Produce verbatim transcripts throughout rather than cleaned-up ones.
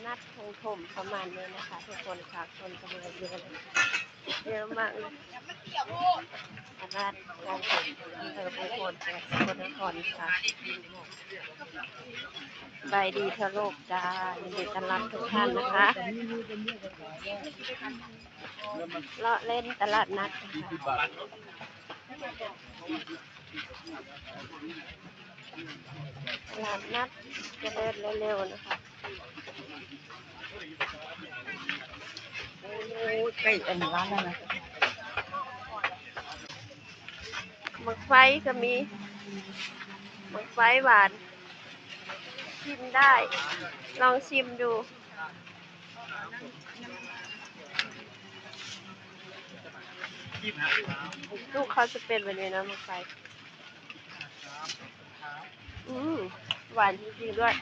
นัดของผมประมาณนี้นะคะ ทุกคนค่ะ คนกำลังเยอะเลย เยอะมากเลย ตลาดของผมอำเภอพงโคน จังหวัดสกลนครค่ะ สบายดีทั่วโลกจ้า ยินดีต้อนรับทุกท่านนะคะ เลาะเล่นตลาดนัดค่ะ ตลาดนัดเจริญเร็วๆนะคะ โอ้ย ใกล้อันร้านแล้วนะ หมากไฟก็มี หมากไฟหวาน ชิมได้ ลองชิมดู ลูกเขาจะเป็นแบบนี้นะ หมากไฟ อืม หวานจริงๆด้วย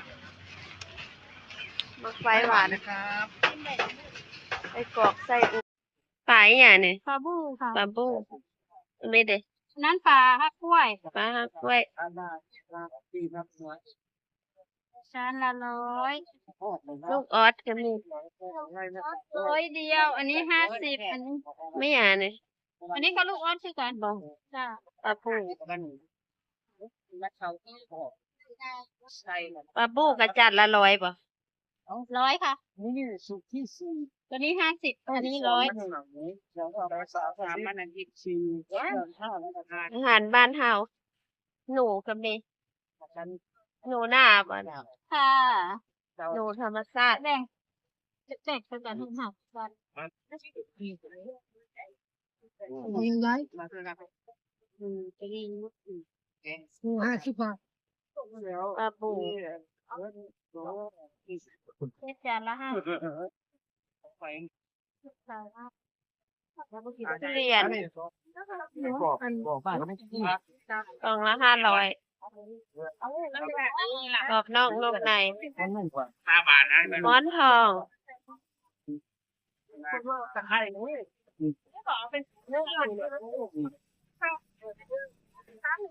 หมากไฟหวาน นะครับ ไส้กรอกไส้อุ ปลาอีหยังนี่ ปลาบู่ค่ะ ปลาบู่ ไม่เด้ นั่นปลาฮักกล้วย ปลาฮักกล้วย จานละร้อย ลูกออสก็มี ร้อยเดียว อันนี้ห้าสิบ อันนี้ ไม่หยังนี่ อันนี้ก็ลูกออสคือกัน บ่ จ้ะ ปลาบู่ ปลาบู่ก็จานละร้อยบ่ ร้อยค่ะ นี่สุกที่สี่ ตัวนี้ห้าสิบ อันนี้ร้อย สองสาม มันอันที่สี่ อาหารบ้านเฮา หนูก็มี หนูนาบ่ ค่ะ หนูธรรมชาติ แบ่ง แบ่งกันค่ะ เอายังไง อืม จะดี ห้าสิบบาท ปลาบู่ เฮ็ดจานละห้า ทุเรียน กล่องละห้าร้อย กรอบนอกนุ่มใน หม้อนทอง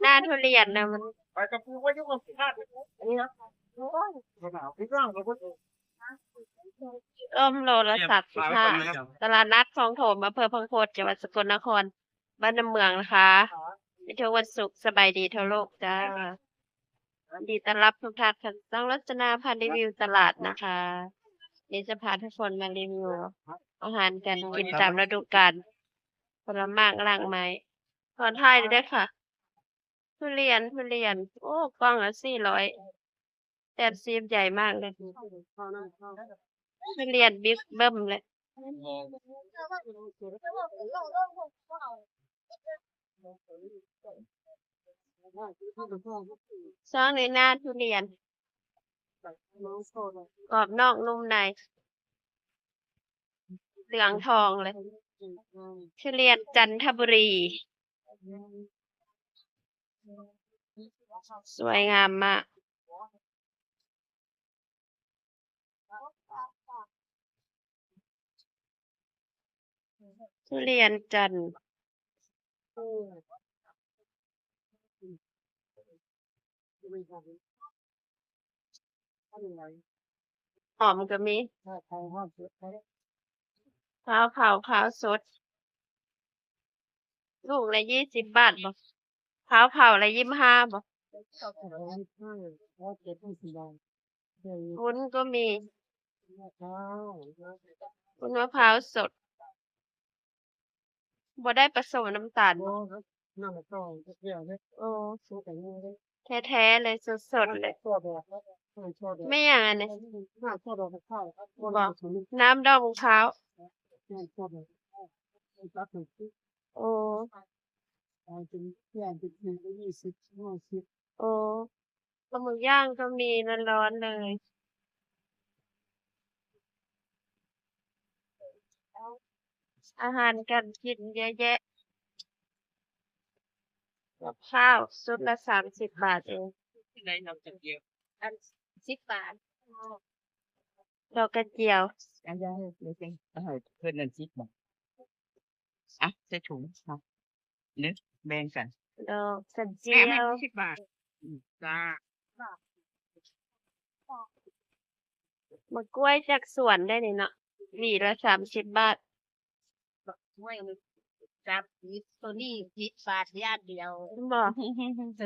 หน้าทุเรียนนะมัน ร่มโลละสามสิบห้า ตลาดนัดคลองถม อำเภอพังโคน จังหวัดสกลนคร บ้านน้ำเมืองนะคะ ในทุกวันศุกร์ สบายดีทั่วโลกจ้า ยินดีต้อนรับทุกท่านค่ะ ช่องรจนาพารีวิวตลาดนะคะ นี่จะพาทุกคนมารีวิวอาหารการกินตามฤดูกาล ผลไม้หลากหลาย ขอถ่ายได้ค่ะ ทุเรียน ทุเรียน โอ้ กล่องละสี่ร้อย แปดสิบ ใหญ่มากเลย ทุเรียนบิ๊กเบิ้มเลย ช่วงนี้หน้าทุเรียน กรอบนอกนุ่มใน เหลืองทองเลย ทุเรียนจันทบุรี สวยงามมาก ทุเรียนจันทร์ หอมก็มี พร้าวเผา พร้าวสด ลูกละยี่สิบบาทบ่ พร้าวเผาละยี่สิบห้าบ่ วุ้นก็มี วุ้นมะพร้าวสด บ่ได้ผสมน้ำตาลบ่ น้ำตาลเปรี้ยวเนี่ย โอ้ แท้ๆเลย สดๆเลย ไม่อย่างอันนี้ น้ำดอกมะพร้าว โอ้ โอ้ ปลาหมึกย่างก็มีร้อนๆเลย อาหารการกินเยอะแยะ กับข้าวชุดละสามสิบบาทเอง อันสิบบาท ดอกกระเจียว อันนี้เดี๋ยวจะเอาให้เพิ่นนั่นสิบบาท อ่ะ ใส่ถุงค่ะ เนอะ แบ่งกัน ดอกกระเจียว แม่เอาให้สิบบาท อืม จ้า หมากกล้วยจากสวนได้นี่เนาะ หวีละสามสิบบาท บักกล้วยนี่สามสิบ ตัวนี้สิบบาทอย่างเดียว บ่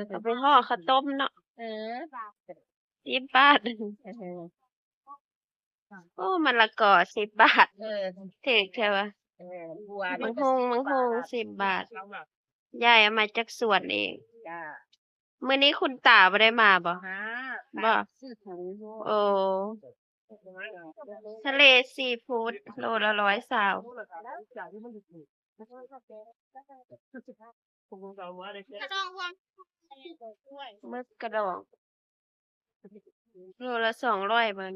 เอาไปห่อข้าวต้มเนาะ เออ สิบบาท เออ โอ้ มะละกอสิบบาท เออ ถูกใช่ปะ เออ บัว บักฮุ่ง นี่ก็ บักฮุ่ง สิบบาท สิบบาท เอามา ยายเอามาจากสวนเอง จ้า มื้อนี้คุณตาบ่ได้มาบ่ มา บ่ ซื้อถุงอยู่ โอ้ ทะเลซีฟู้ด โลละร้อยซาว กระดองวาง หมึกกระดอง โลละสองร้อยบาท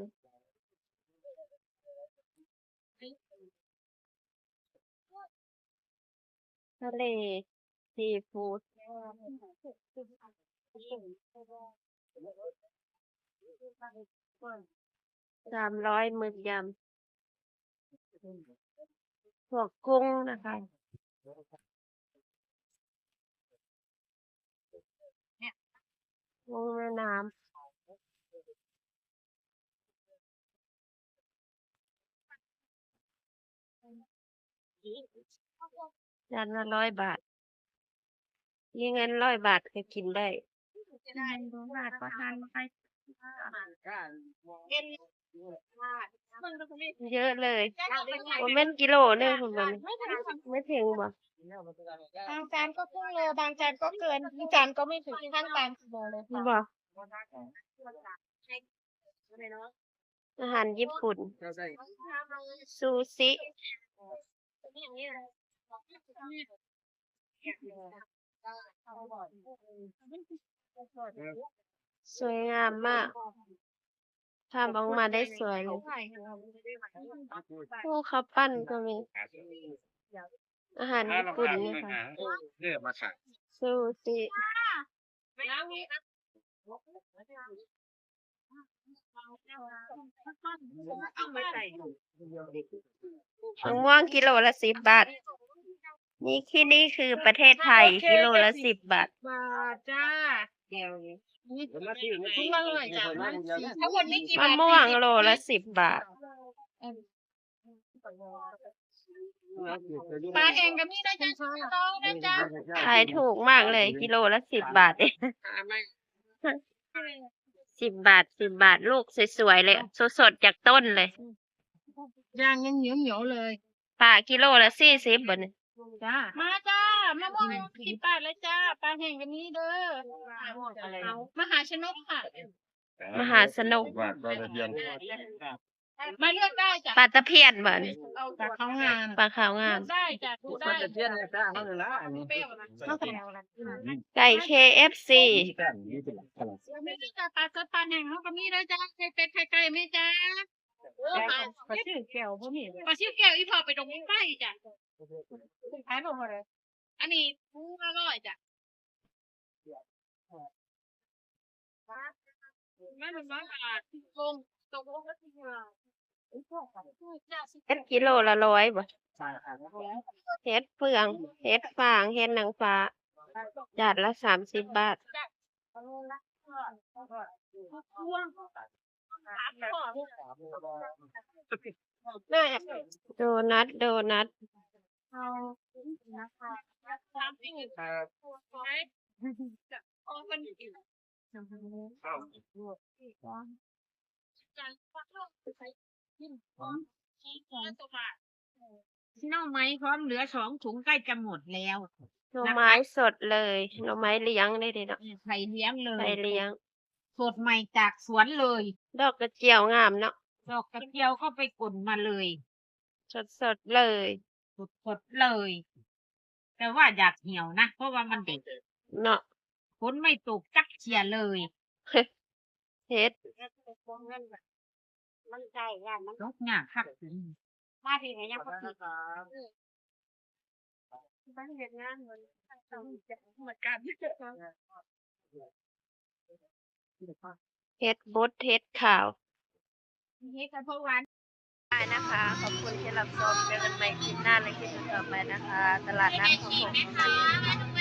ทะเลซีฟู้ด สามร้อย หมึกยำ พวกกุ้งนะคะ กุ้งแม่น้ำ จานละร้อยบาท มีเงินร้อยบาทก็กินได้ หนึ่งร้อยบาทก็ทานไป เยอะเลย โอ้ แม่นกิโลหนึ่งคุณบ่นี่ ไม่ถึงบ่ บางจานก็ครึ่งโล บางจานก็เกิน บางจานก็ไม่ถึง ข้างจานกิโลเลยค่ะ บ่ อาหารญี่ปุ่น ซูชิ สวยงามมาก ภาพออกมาได้สวยเลย โอ้ ข้าวปั้นก็มี อาหารญี่ปุ่นนะคะ เออ มาค่ะ ซูชิ มะม่วงกิโลละสิบบาท นี่ที่นี่คือประเทศไทย กิโลละสิบบาท บาทจ้า เดี๋ยวนี้ อร่อยจ้ะ ทั้งหมดนี่กี่บาท มะม่วงโลละสิบบาท ปลาแห้งก็มีนะจ๊ะ น้องนะจ๊ะ ขายถูกมากเลย กิโลละสิบบาทเอง สิบบาท สิบบาท ลูกสวยๆเลย สดๆจากต้นเลย ยางยังเหนียวๆเลย ปลากิโลละสี่สิบบ่นี่ จ้า มาจ้า มะม่วงสิบบาทเลยจ้า ปลาแห้งก็มีเด้อ มหาชนกค่ะ มหาชนก บาทปลาตะเพียน มาเลือกได้จ้ะ ปลาตะเพียนบ่นี่ ปลาขาวงาม ปลาขาวงาม เลือกได้จ้ะ ดูได้ ปลาตะเพียนเนี่ยจ้า เขาเลยละอันนี้ ไก่เคเอฟซี มีจ้ะ ปลาสดปลาแห้งเขาก็มีเลยจ้ะ ไข่เป็ดไข่ไก่มีจ้ะ ปลาซิวแก้วบ่มี ปลาซิวแก้วอีพ่อไปดงไฟจ้ะ ขายบ่เท่าไหร่ อันนี้ถุงละร้อยจ้ะ มันมันอ่ะลง ตกลงก็สิบห้า เห็ดกิโลละร้อยบ่ เห็ดเฟือง เห็ดฟาง เห็ดนางฟ้า จานละสามสิบบาท โดนัท โดนัท เอานะคะ ครับ หน่อไม้พร้อมเหลือสองถุงใกล้จะหมดแล้ว หน่อไม้สดเลย หน่อไม้เลี้ยงได้เลยเนาะ เออ ไข่เลี้ยงเลย ไข่เลี้ยง สดใหม่จากสวนเลย ดอกกระเจียวงามเนาะ ดอกกระเจียวก็ไปกลนมาเลย สดๆเลย สดๆเลย แต่ว่าอยากเหี่ยวนะ เพราะว่ามันเด็ก เนาะ ฝนไม่ตกจักเที่ยเลย เห็ด มันใช่ย่านมัน ตกยากคัก มาที่ไหนยังบ่ติด บ้านเฮ็ดงานเหมือน เหมือนกัน เห็ดบด เห็ดขาว เฮ็ดกะเพราหวาน ได้นะคะ ขอบคุณที่รับชม เจอกันใหม่คลิปหน้าและคลิปต่อไปนะคะ ตลาดนัดของผม